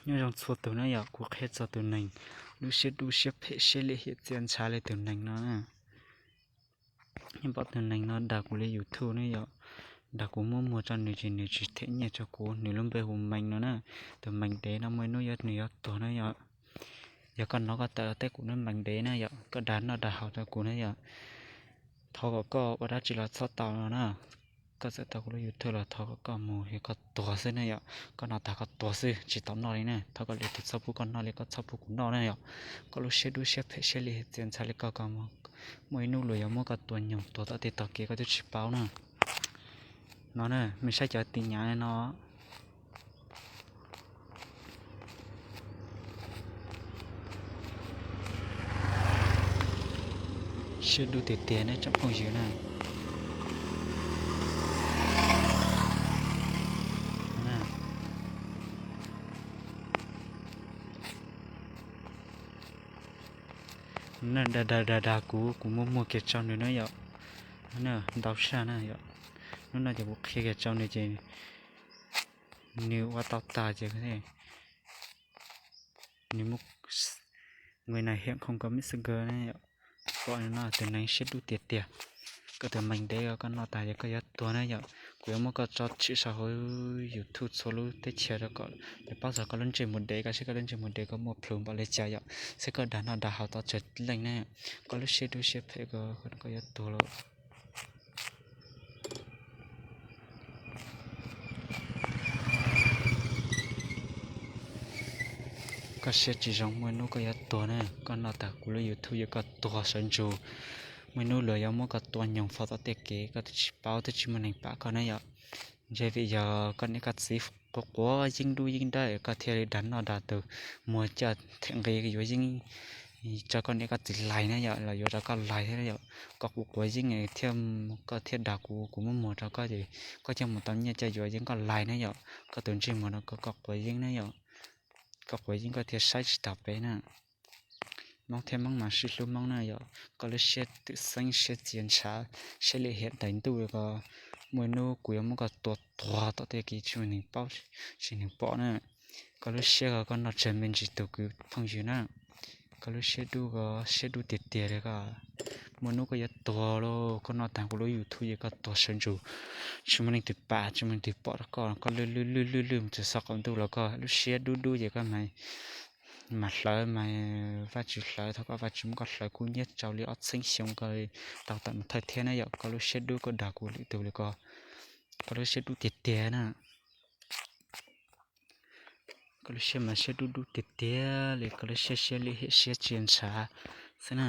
Nyob zoo txhua tus na yom, kuv qhia txog tus neeg lub siab dub siab phem siab lim hiam txias ntshav li tus neeg no na. Nyob pom tus neeg no dag kuv li YouTube ne yom, dag kuv muab muag rau nws ces nws tsis them nyiaj rau kuv, nws lub npe hu Mees no na. Tus Mees dev no muaj ib hnub nws yuav tuag na yom. Yog koj hnov koj tawm los teb kuv lub Mees dev na yom, koj dag noj dag haus rau kuv na yom. Thov kom koj ua dab tsi los txhob tau no na. Koj txawm tau kuv lub YouTube los thov kom koj mus yog koj tuag xwb na yom. Koj noj tag koj tuag xwb, tsis tau noj li na. Thov kom lwm tus txhob pub koj noj li koj txhob pub kuv noj na yom. Koj lub siab dub siab phem siab lim hiam txias ntshav li koj, koj muaj ib hnub luag yuav muab koj tua nyoog tuag tom tej tog kev koj twb tsis paub na. No na, mej saib cov tis nyav no. Siab dub tiag tiag ne tsoom phooj ywg na. Dag dag dag dag kuv, kuv muab muag kiag rau nws na yom. Ntau saj na yom. Hnub no ces kuv qhia kiag rau nws ces nws ua tau tag ces nws mus nqe nais hiam khoom ko mib xwb nkaw na yom. Pom no tus neeg siab dub tiag tiag. Koj tus Mees dev koj noj tag ces koj yuav tuag na yom. Kuv yuav muab koj tso tshwm saum hauv YouTube txhua lub teb chaws rau kom lawv paub txog koj lub ntsej muag dev, koj saib koj lub ntsej muag dev koj muaj plhus npaum li cas yom. Saib koj dag noj dag haus tau tsawg leej na. Koj lub siab dub siab phem ko, koj yuav tuag lawm. Koj siab tsis zoo, muaj hnub koj yuav tuag na. Koj noj tag kuv lub YouTube yog koj tuag sawv ntsug. Muaj hnub luag yuav muab koj tua nyoog faus tom tej kev koj twb tsis paub, twb tsis muaj neeg pam koj na yom. Ntshe vim yog koj niam koj txiv quav quav yeeb dub yeeb dawb koj thiaj li dag noj dag tus muag coj them nqi yuav yeeb rau koj niam koj txiv lais na yom, los yuav rau koj lais thiab yom. Koj quav quav yeeb thiab, koj thiaj dag kuv, kuv muab muag rau koj ces koj coj mus tau nyiaj coj yuav yeeb koj lais na yom. Koj tus ntsej muag no koj quav yeeb na yom. Koj quav yeeb koj thiaj saib tsis taus peb na. Hmoob thiab Hmoob mas sib hlub Hmoob na yom. Koj lub siab twm xeeb siab txias ntshav, siab lim hiam tais ntuj ko, muaj hnub kuv yuav muab koj tua tuag tom tej kev tsis muaj neeg paub, tsis neeg pom na. Koj lub siab ko koj noj tsawg me ntsis tus kwv phooj ywg na. Koj lub siab dub ko siab dub tiag tiag li ko. Muaj hnub koj yuav tuag lauj, koj noj tag kuv lub YouTube ces koj tuag sawv ntsug. Tsis muaj leej twg pam, tsis muaj leej twg pom rau koj, koj lwj lwj lwj lwj lwj mus txog xov qaum ntuj los koj lub siab dub dub ces koj mas hlawv mas Vajtswv hlawv, thov koj Vajtswv muab koj hlawv kub hnyiab rau li ob txhiab xyoo ko tau tawm mus thawj thiab na yom. Koj lub siab dub koj dag kuv lwm tus li ko, koj lub siab dub tiag tiag na. Koj lub siab mas siab dub dub tiag tiag li, koj lub siab siab lim hiam siab txias ntshav xwb na.